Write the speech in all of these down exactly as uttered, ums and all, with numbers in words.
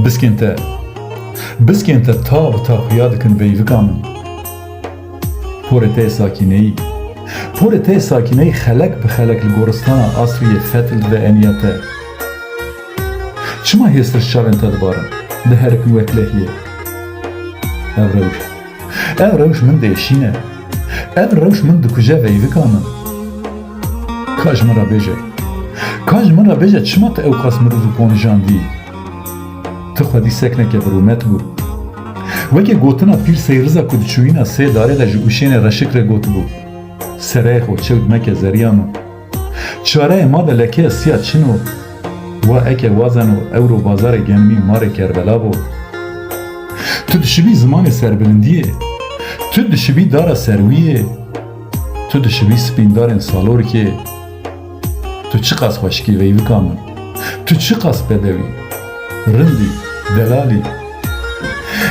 Biskên te, biskên te ta bi ta xuya dikin veyvika min. Porê te yê sakîneyî, porê te yê sakîneyî xelek bi xelek li goristana asrî yê fetil dide eniya te. Çima hêstir ji çavên te dibarin, diherikin wek lehiyê? Ev rewş, ev rewş min diêşîne. Ev rewş min dikuje veyvika min. Ka ji min re bêje, ka ji min re bêje çima tu ewqas mirov û ponijandî? Tu xwedî sekneke bi rûmet bû. Weke gotina Pîr Seyriza ku diçûyîna sê darê de ji ûşênê reşik re gotibû: Sereyê xwe çewt meke zeriya min. Çareyê ma de lekeya siya çin o. Wa eke wazeno ewro bazarê genimî marê Kerbela bo. Tu dişibî zimanê serbilindiyê. Tu dişibî dara serwiyê. Tu dişibî spîndarên salorkê. Tu çiqas xweşikî veyvika min. Tu çiqas bedewî. Rindî, delalî.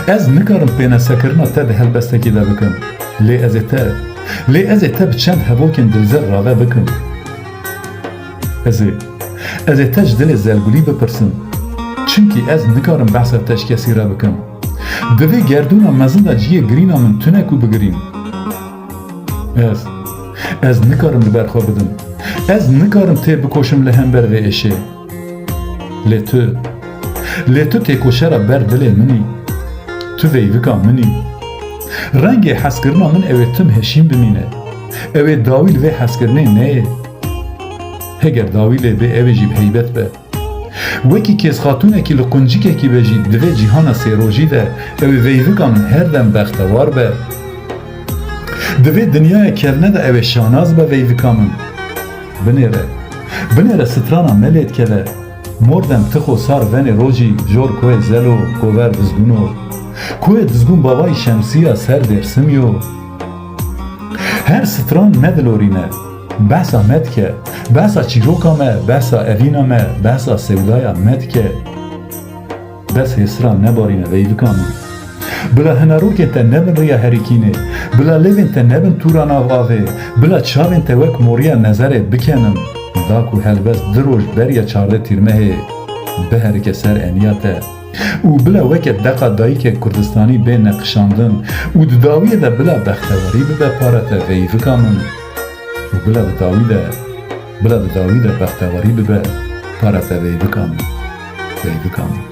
Ez nikarim pênesekirina te di helbestekê de bikim. Lê ez ê te, lê ez ê te bi çend hevokên dilzer rave bikim. Ez ê, ez ê te ji dilê zelgulî bipirsim. Çimkî ez nikarim behsa te ji kesî re bikim. Di vê gerdûna mezin de cihê girîna min tune ku bigirîm. Ez, ez nikarim li ber xwe bidim. Ez nikarim tê bikoşim li hember vê êşê. Lê tu, lê tu têkoşera ber dilê min î. Tu veyvika min î. Rengê hezkirina min ew ê tim hişîn bimîne. Ew ê dawî li vê hezkirinê neyê. Heger dawî lê bê, ew ê jî bi heybet be. Wekî kêzxatûnekî li quncikekî be jî di vê cîhana sêrojî de ew ê veyvika min her dem bextewar be. Di vê dinyaya kevne de ew ê şanaz be veyvika min. Binêre, binêre strana me lê dikeve. Mordem ti xo sar venê rojî jor koyê Zelo, Kover Dizgûno. Koyê Dizgûn bavayî Şemsiya ser Dêrsimî yo. Her stran me dilorîne. Behsa me dike. Behsa çîroka me, behsa evîna me, behsa sewdaya me dike. Bes hêsira nebarîne veyvika min. Bila hinerokên te nebin riya herikînê. Bila lêvên te nebin tûra nav avê. Bila çavên te wek moriya nezerê bikenin. Da ku helbest du roj beriya çardeh tîrmehê biherike ser eniya te. Û bila weke deqa dayikê Kurdistanî bê neqişandin û di dawiyê de bila bextewarî bibe para te veyvika min. Û bila di dawî de, bila di dawî de bextewarî bibe para te veyvika min. Veyvika min.